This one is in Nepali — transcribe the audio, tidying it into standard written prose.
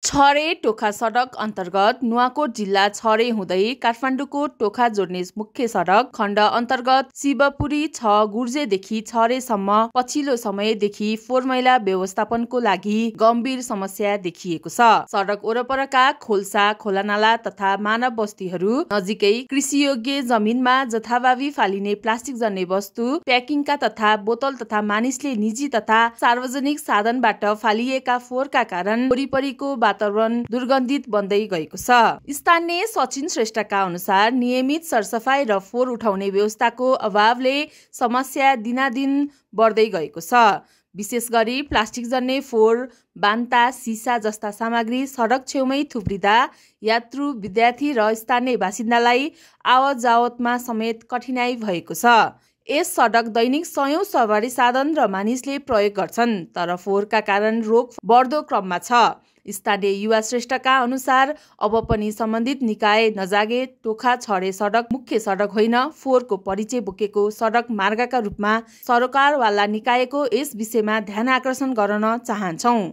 छरे टोखा सडक अन्तर्गत नुवाकोट जिल्ला छरे हुँदै काठमाडौँको टोखा जोड्ने मुख्य सडक खण्ड अन्तर्गत शिवपुरी 6 गुर्जेदेखि छरेसम्म पछिल्लो समयदेखि फोहोर मैला व्यवस्थापनको लागि गम्भीर समस्या देखिएको छ। सडक वरपरका खोल्सा खोलानाला तथा मानव बस्तीहरू नजिकै कृषियोग्य जमिनमा जथाभावी फालिने प्लास्टिक जन्य वस्तु प्याकिङका तथा बोतल तथा मानिसले निजी तथा सार्वजनिक साधनबाट फालिएका फोहोरका कारण वरिपरिको वातावरण दुर्गन्धित बन्दै गएको छ। स्थानीय सचिन श्रेष्ठका अनुसार नियमित सरसफाई र फोहोर उठाउने व्यवस्थाको अभावले समस्या दिनादिन बढ्दै गएको छ। विशेष गरी प्लास्टिक जन्य फोहोर बान्ता सिसा जस्ता सामग्री सडक छेउमै थुप्रिँदा यात्रु विद्यार्थी र स्थानीय बासिन्दालाई आवत जावतमा समेत कठिनाई भएको छ। यस सडक दैनिक सयौं सवारी साधन र मानिसले प्रयोग गर्छन्, तर फोहोरका कारण रोग बढ्दो क्रममा छ। स्थानीय युवा श्रेष्ठका अनुसार अब पनि सम्बन्धित निकाय नजागे टोखा छरे सडक मुख्य सडक होइन, फोहोरको परिचय बोकेको सडक मार्गका रूपमा सरकारवाला निकायको यस विषयमा ध्यान आकर्षण गर्न चाहन्छौँ।